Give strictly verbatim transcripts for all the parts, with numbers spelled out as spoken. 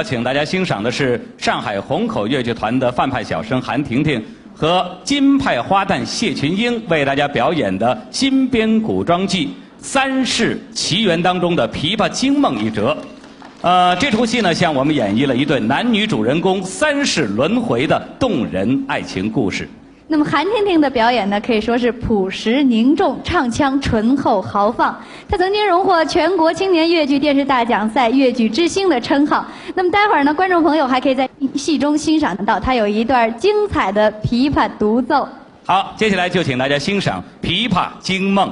请大家欣赏的是上海虹口越剧团的范派小生韩婷婷和京派花旦谢群英为大家表演的京编古装剧《三世奇缘》当中的《琵琶惊梦》一折。呃，这出戏呢，向我们演绎了一对男女主人公三世轮回的动人爱情故事。 那么韩婷婷的表演呢，可以说是朴实凝重，唱腔醇厚豪放。她曾经荣获全国青年越剧电视大奖赛越剧之星的称号。那么待会儿呢，观众朋友还可以在戏中欣赏到她有一段精彩的琵琶独奏。好，接下来就请大家欣赏《琵琶惊梦》。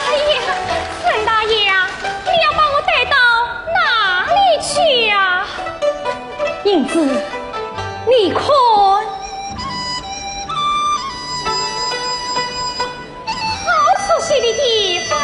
哎呀，沈大爷啊，你要把我带到哪里去呀？银子，你看，好熟悉的地方。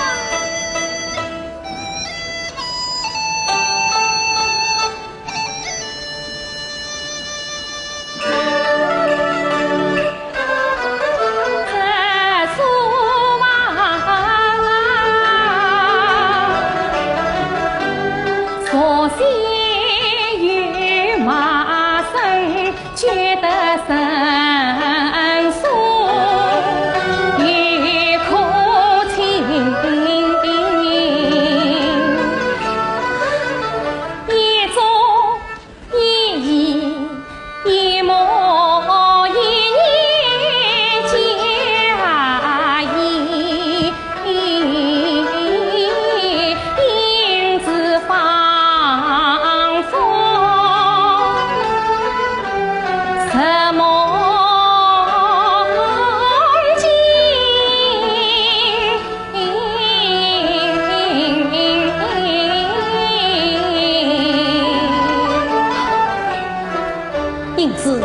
银子，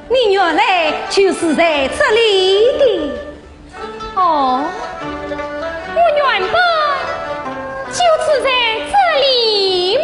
你原来就住在这里的。哦，我原本就住在这里么。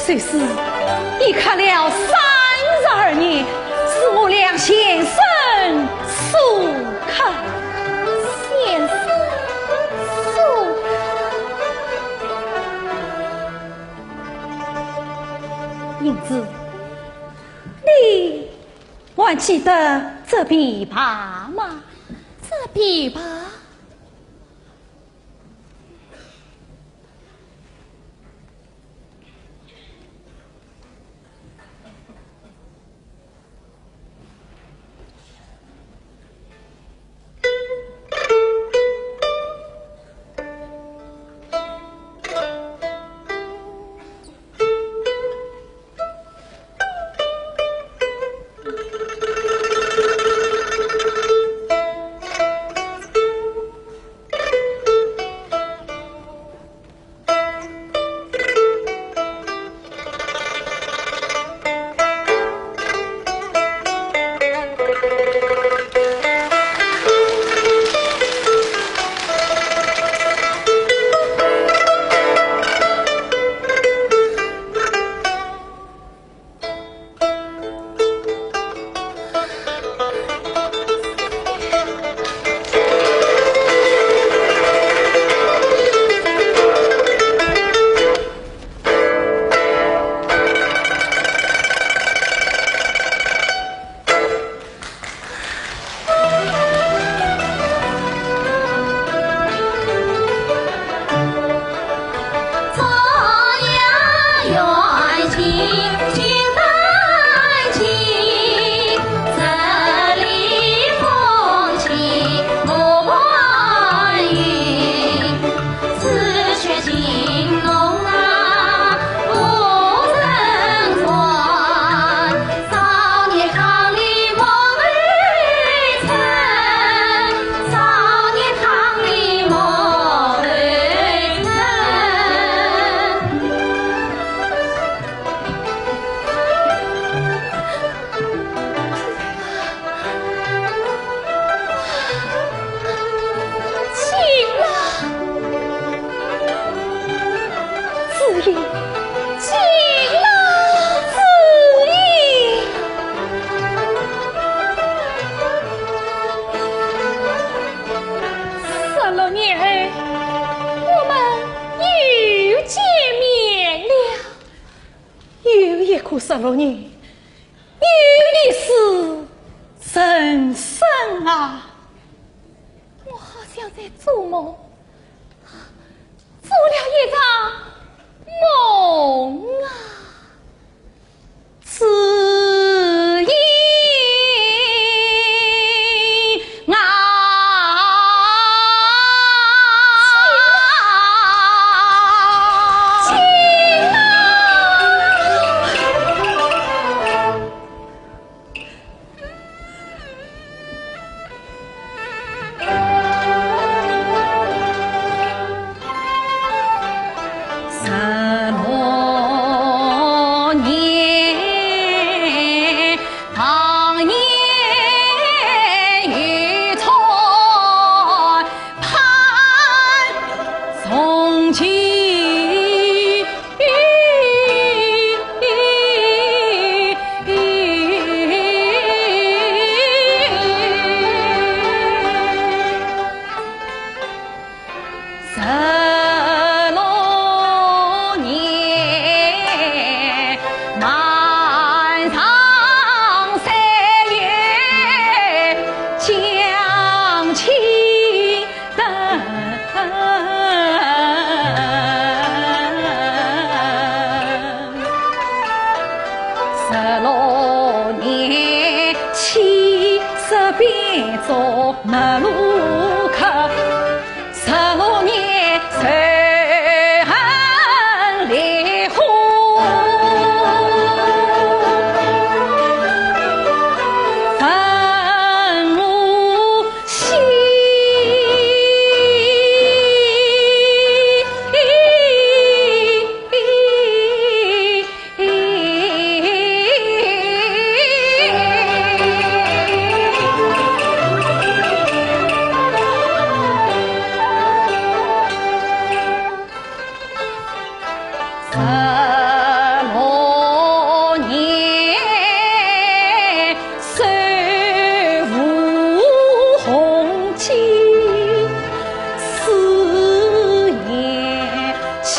就是已刻了三十二年，是我两先生所刻。先生所刻。银子，你还记得这琵琶吗？这琵琶？不说六年，你的死人生啊！我好像在做梦，做了一场梦啊！ 只因啊，十六年，当年有错判从前。 十六年，满堂三月将亲 等。十六年，七十遍做没路口，十六年仇恨烈火。 十六年，手无缚鸡，思念妻。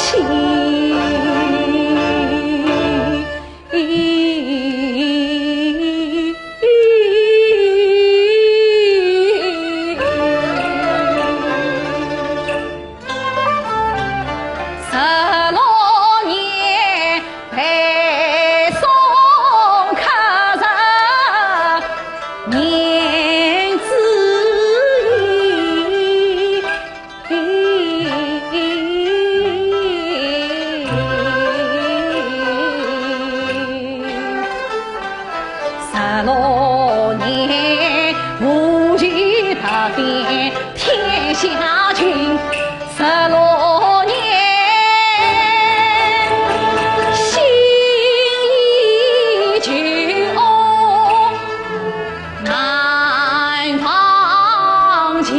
十六年，陪送客人年子义。 十六年，无锡大典天下群，十六年，新衣旧屋难忘记。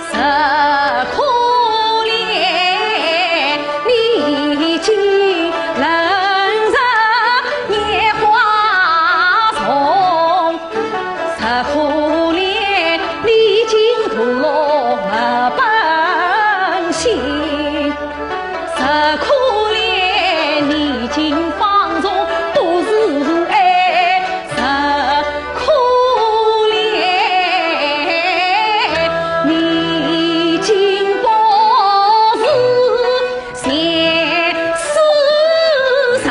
实可怜，历尽人生年华重。 实可怜，历尽堕落没本性。实可怜，历尽芳踪都是爱。实可怜，历尽暴事 前世上。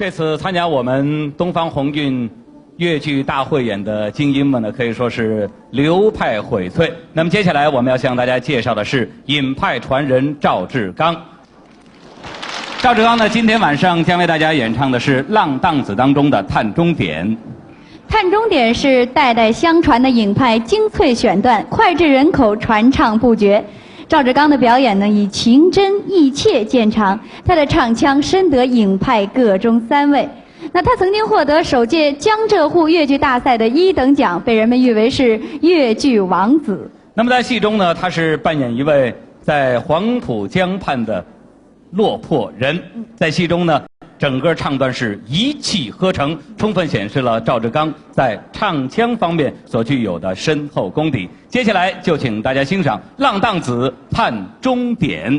这次参加我们东方红韵越剧大汇演的京音们呢，可以说是流派荟萃。那么接下来我们要向大家介绍的是尹派传人赵志刚。赵志刚呢，今天晚上将为大家演唱的是《浪荡子》当中的《探终点》。《探终点》是代代相传的尹派精粹选段，脍炙人口，传唱不绝。赵志刚的表演呢，以情真意切见长，他的唱腔深得尹派各中三味。那他曾经获得首届江浙沪越剧大赛的一等奖，被人们誉为是越剧王子。那么在戏中呢，他是扮演一位在黄浦江畔的落魄人。在戏中呢，整个唱段是一气呵成，充分显示了赵志刚在唱腔方面所具有的深厚功底。接下来就请大家欣赏《浪荡子》《探终点》。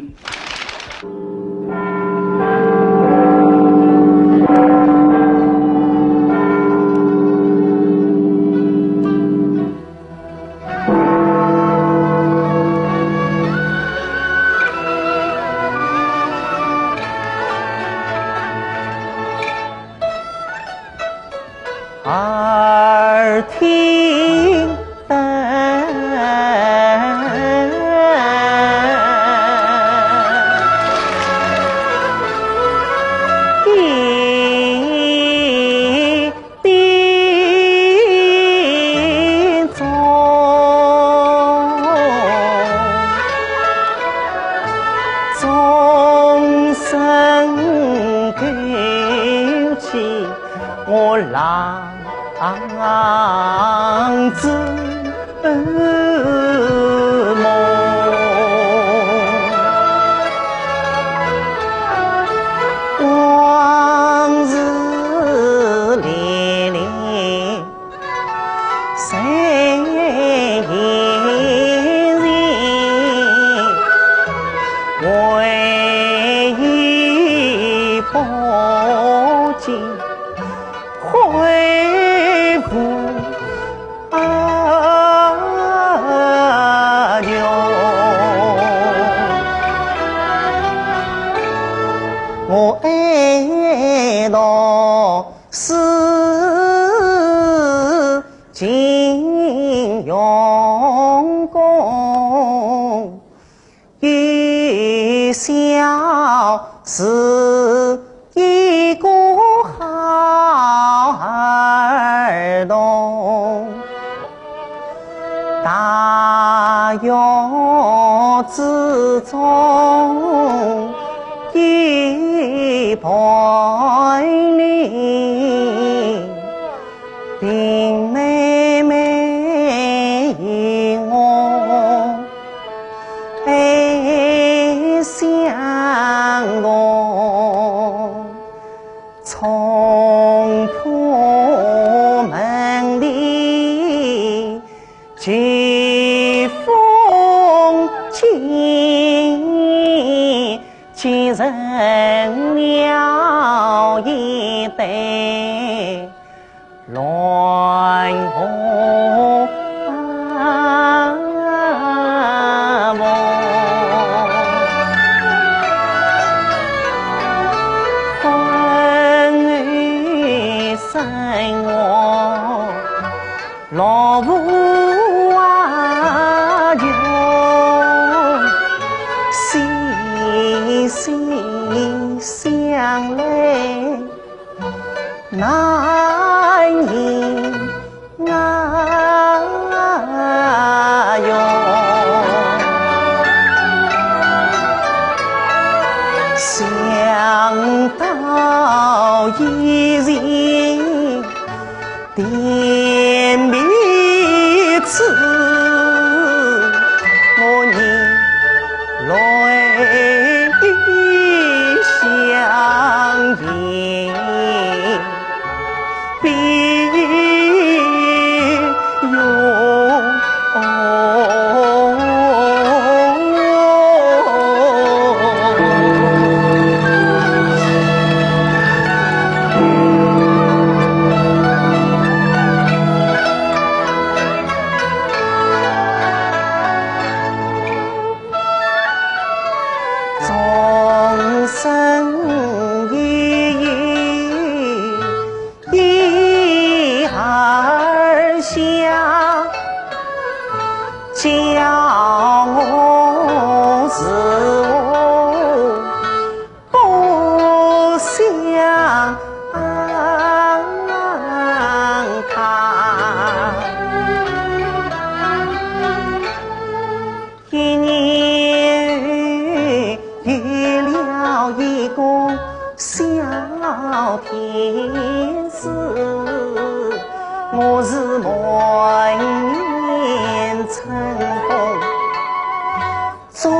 做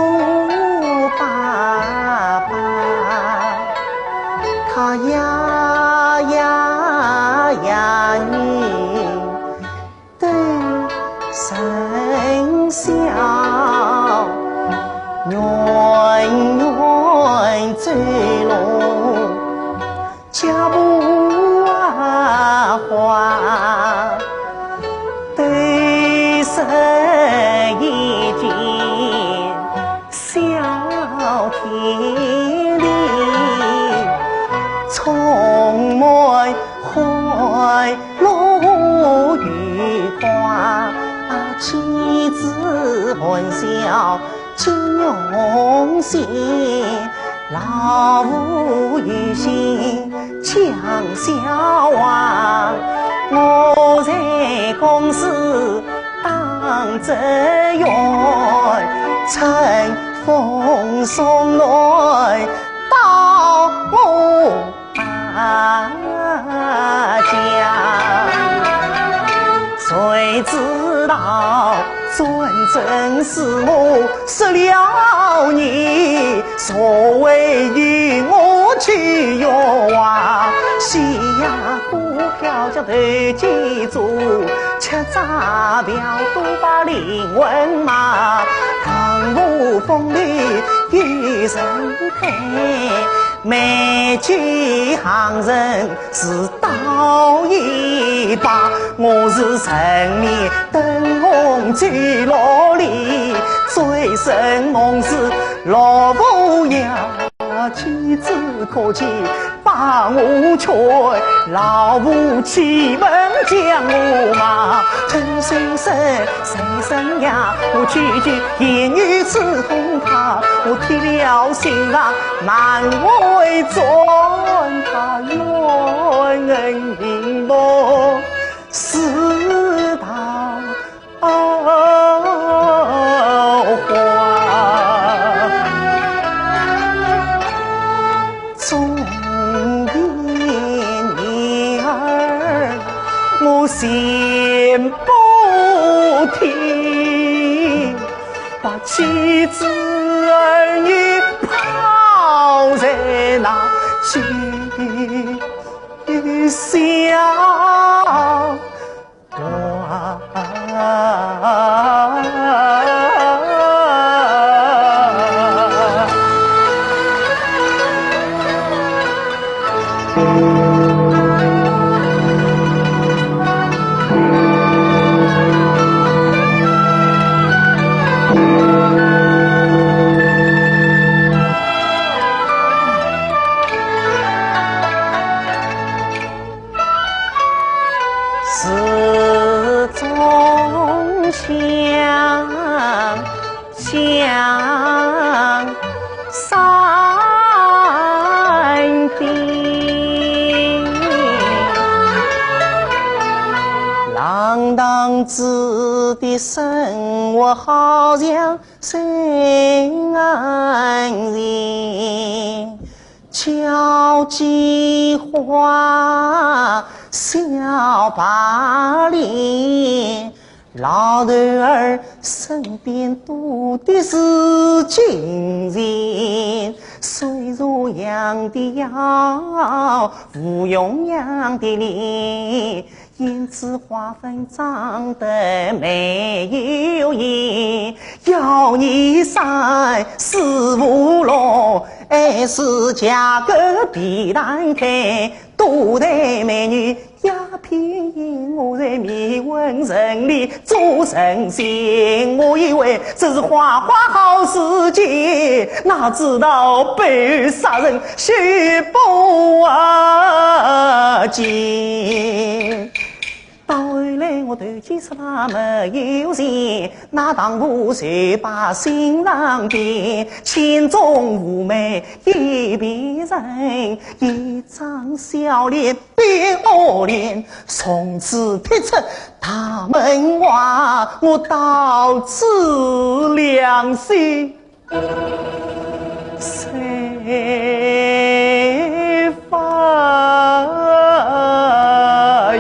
爸爸，他呀呀呀，你对生笑，远远走路。脚步啊花，对身一件小天地，充满欢乐愉快，妻子欢笑 尽用心，老父有心讲笑话。我在公司打着圆，春风送暖到我 大家。谁知道转正是我失了你，所谓与我去游玩，西洋股票叫投机做，吃炸票赌把灵魂卖，唐舞风流有人陪。 美酒行人是倒一把，我是沉迷灯红酒绿里，醉生梦死老不要，妻子可见把我劝，老父气愤将我骂，偷生生谁生呀，我句句言语刺痛他，我铁了心肠 难回转他，冤恩情报是桃花。总因你儿我心不定， 把妻子儿女抛在那九霄乱。 始终想 想三遍。浪荡子弟生活好像水岸人，交际花，小白脸， 老头儿身边多的是金钱，虽然养的要，无用养的力，胭脂花粉涨得没有影，要你三十五六，还是嫁个地摊开，多的美女 鸦片烟，我在迷魂阵里做神仙，我以为这是花花好时节，哪知道被杀人血泊啊尽。到后来我投机失败没有钱，那当铺就把新郎变，千种妩媚一变人，一张笑脸 变恶脸，从此踢出大门外，我到此良心谁发现？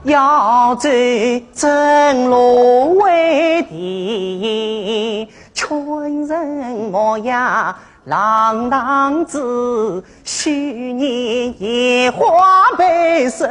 要走正路为第一，劝人莫要浪荡子，昔日野花被蛇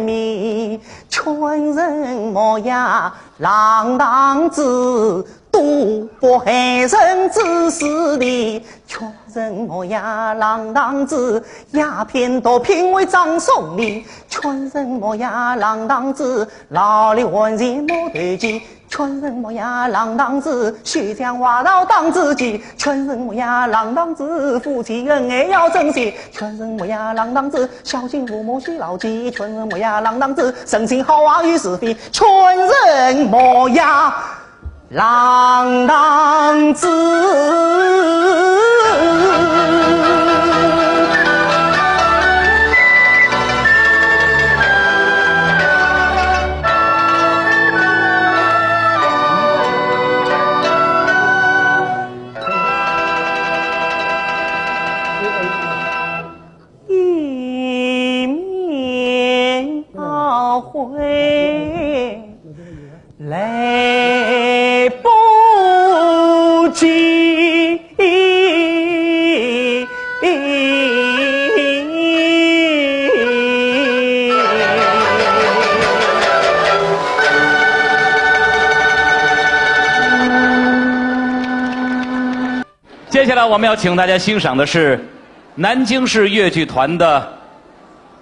迷，劝人莫要浪荡子，赌博害人之事的，劝人莫要浪荡子，鸦片毒品为张送的，劝人莫要浪荡子，劳力换钱没得钱，劝人莫要浪荡子，休想歪道当自己，劝人莫要浪荡子，夫妻恩爱要珍惜，劝人莫要浪荡子，孝敬父母是牢记，劝人莫要浪荡子，人心好坏与是非，劝人莫要 浪荡子。一面懊悔来不及。接下来我们要请大家欣赏的是南京市越剧团的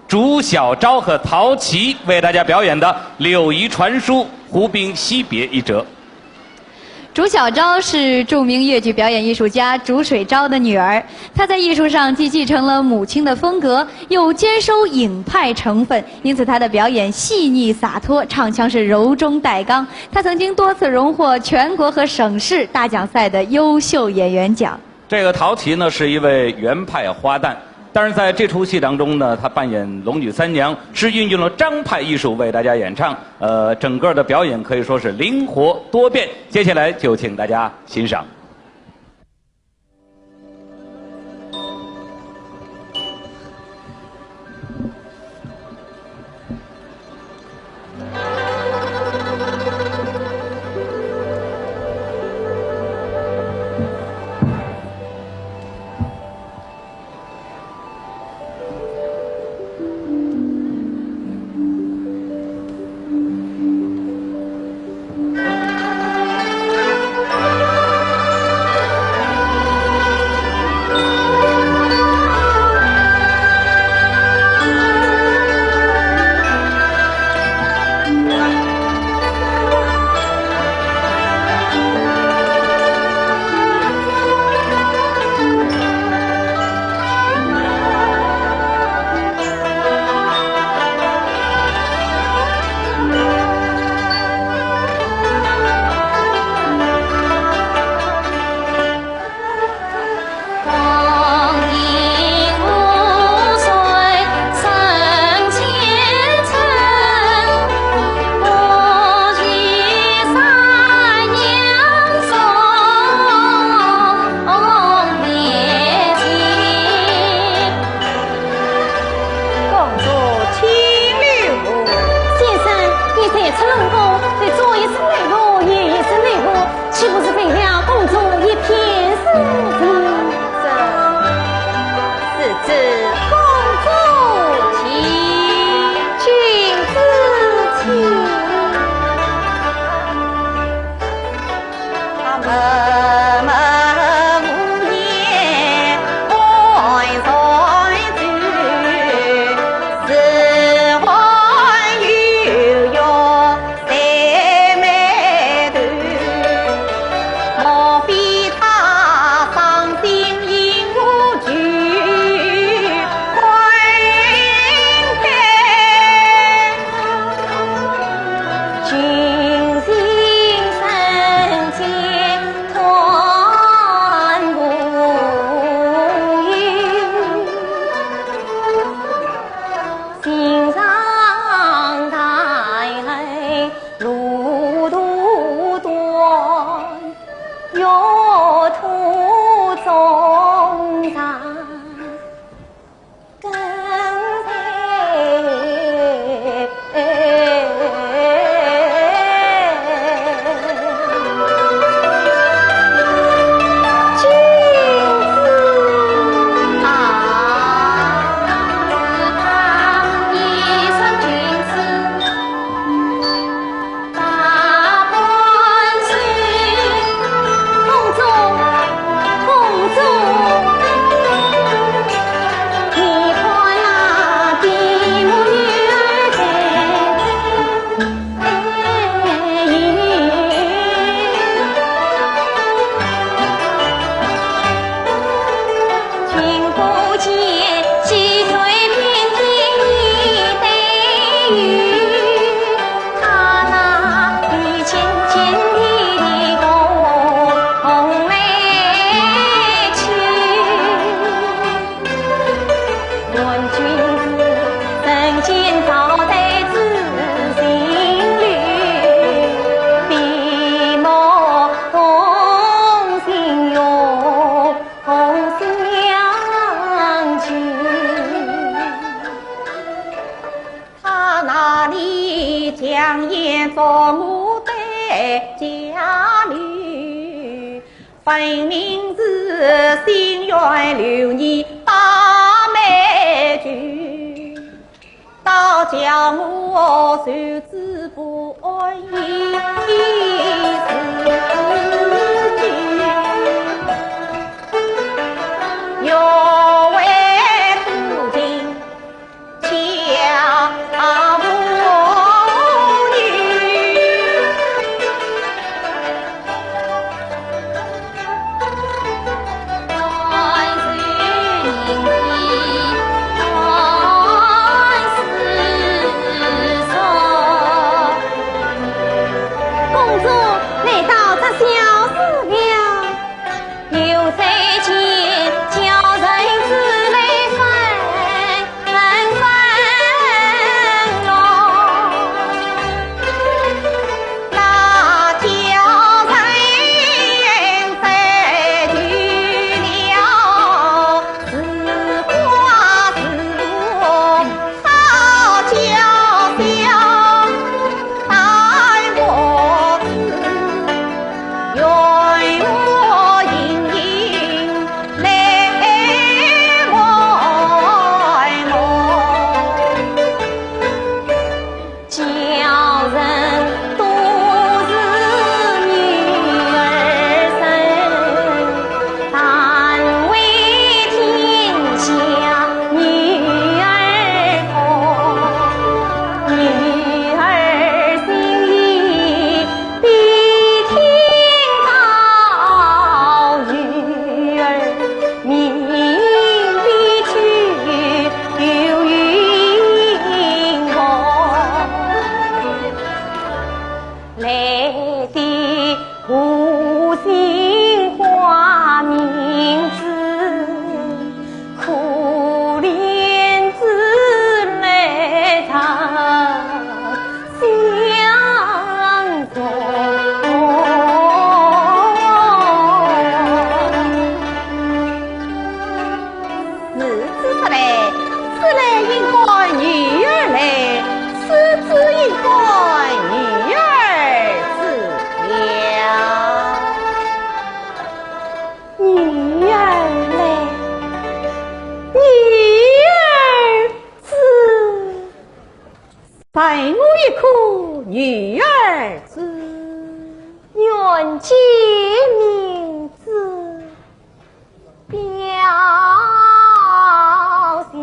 竺小昭和陶琪为大家表演的《柳遗传书·胡兵惜别》一折。竺小昭是著名越剧表演艺术家竺水昭的女儿，她在艺术上既继承了母亲的风格，又兼收尹派成分，因此她的表演细腻洒脱，唱腔是柔中带刚。她曾经多次荣获全国和省市大奖赛的优秀演员奖。 这个陶琪呢，是一位袁派花旦，但是在这出戏当中呢，她扮演龙女三娘，是运用了张派艺术为大家演唱。呃，整个的表演可以说是灵活多变。接下来就请大家欣赏。公主请留步。先生，你才出冷宫，再左一声留步，右一声留步，岂不是赔了公主一片诗情？这，是指公主请。君子请。愿君子，人间道德之情理，闭目同心永相聚。他那里强颜捉我的佳丽， 分明是心愿留你把妹句，倒叫我受之不安于自己。若为多情 公主，难道这小事了？ 有谁见，叫人之泪纷纷落。那叫人失去了自花自落，好叫小 待我子，怨我莺莺泪满目。叫人都是女儿身， 但为天下女儿痛，女儿心意比天高，女儿命比天又阴风。来的 无心花名字，可怜之泪常相送。是之则来，是来应该女儿来，是之应该女儿之了。 女儿来，女儿之。分我一颗女儿之。愿君明知，表情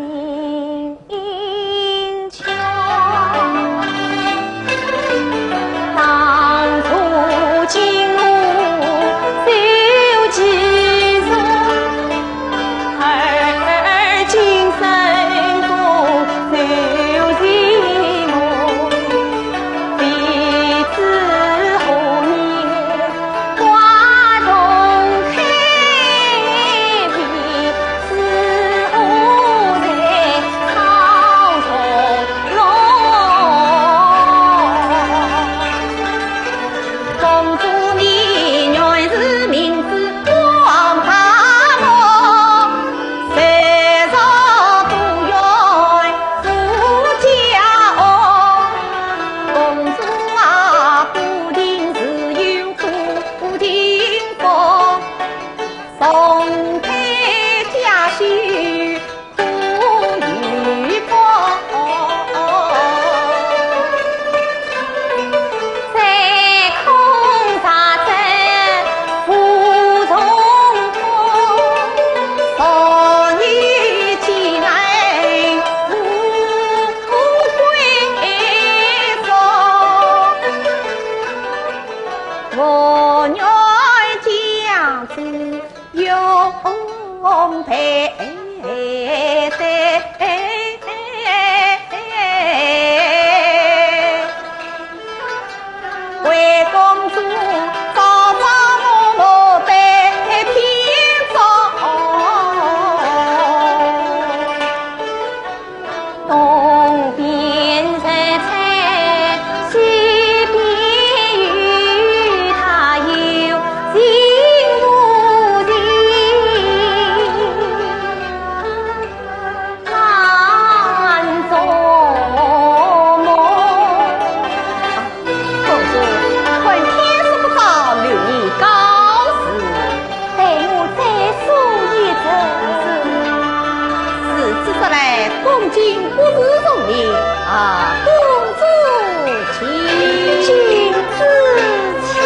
恭敬不如从命啊，公主请。君子请。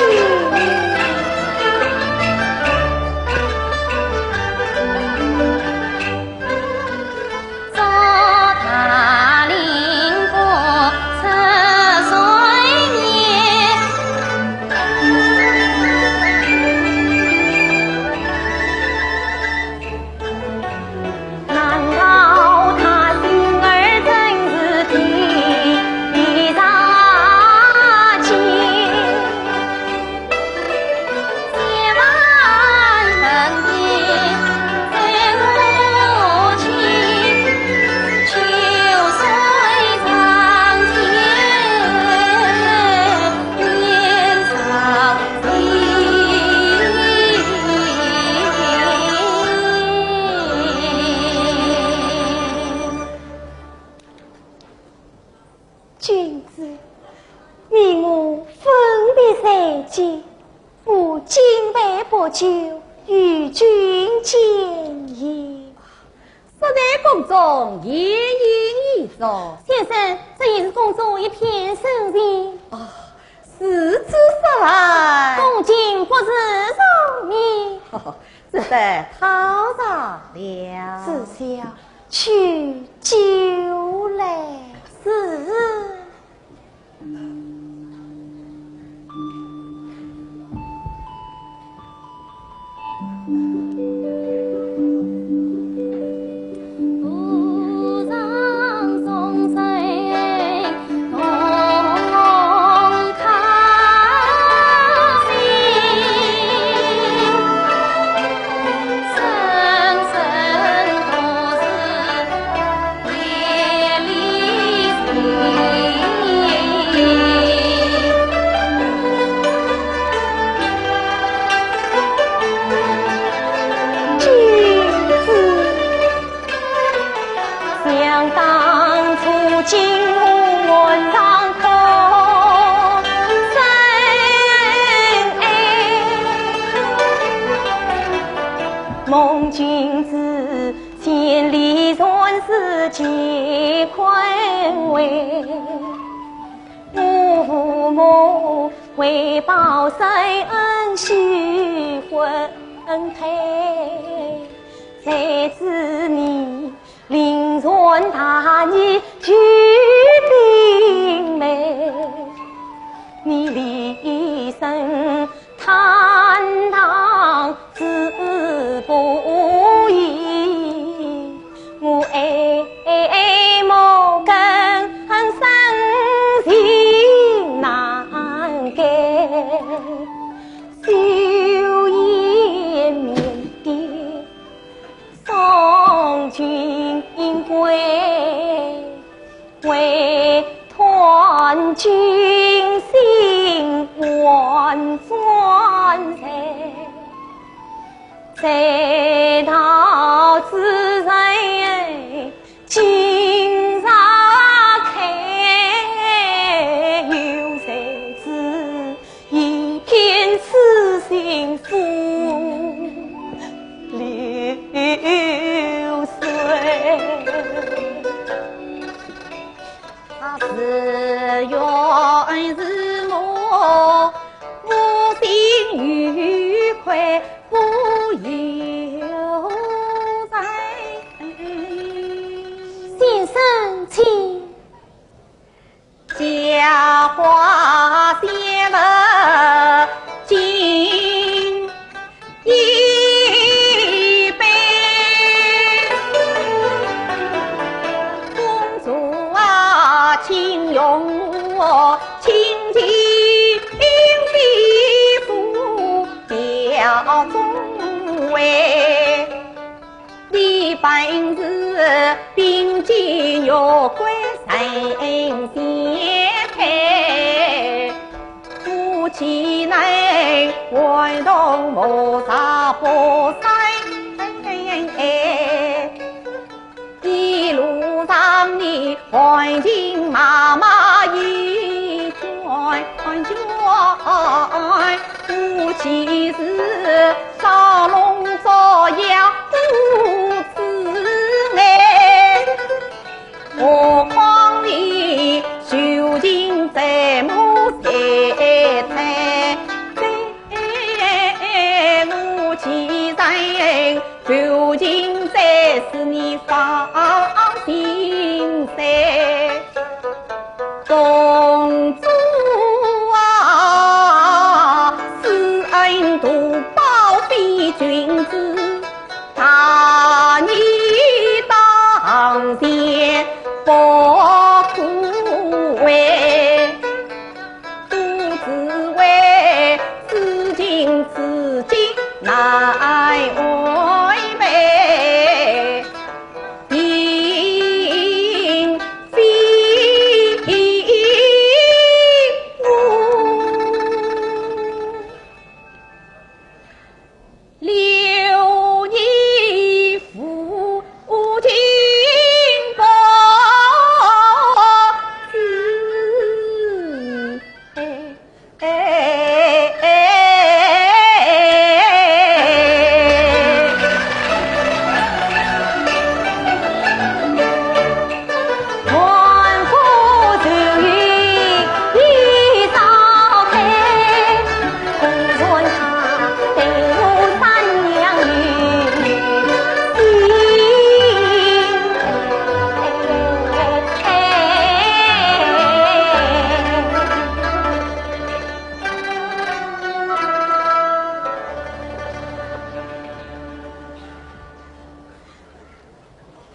君子，你我分别在即，不敬陪不休，与君见也。 说来宫中也应已作。先生，这也是宫中一片盛情。啊，如此说来，恭敬不如从命。哦，这得套上了。是。去酒来。是。先生，请。天不可为，都只为此情此景难违背，并非我。 留你父亲不知。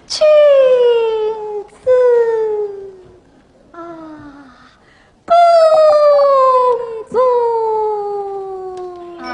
君子啊，公主啊。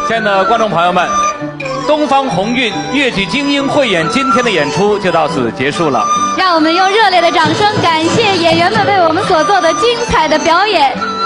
亲爱的观众朋友们，东方红韵越剧精英汇演今天的演出就到此结束了。让我们用热烈的掌声感谢演员们为我们所做的精彩的表演。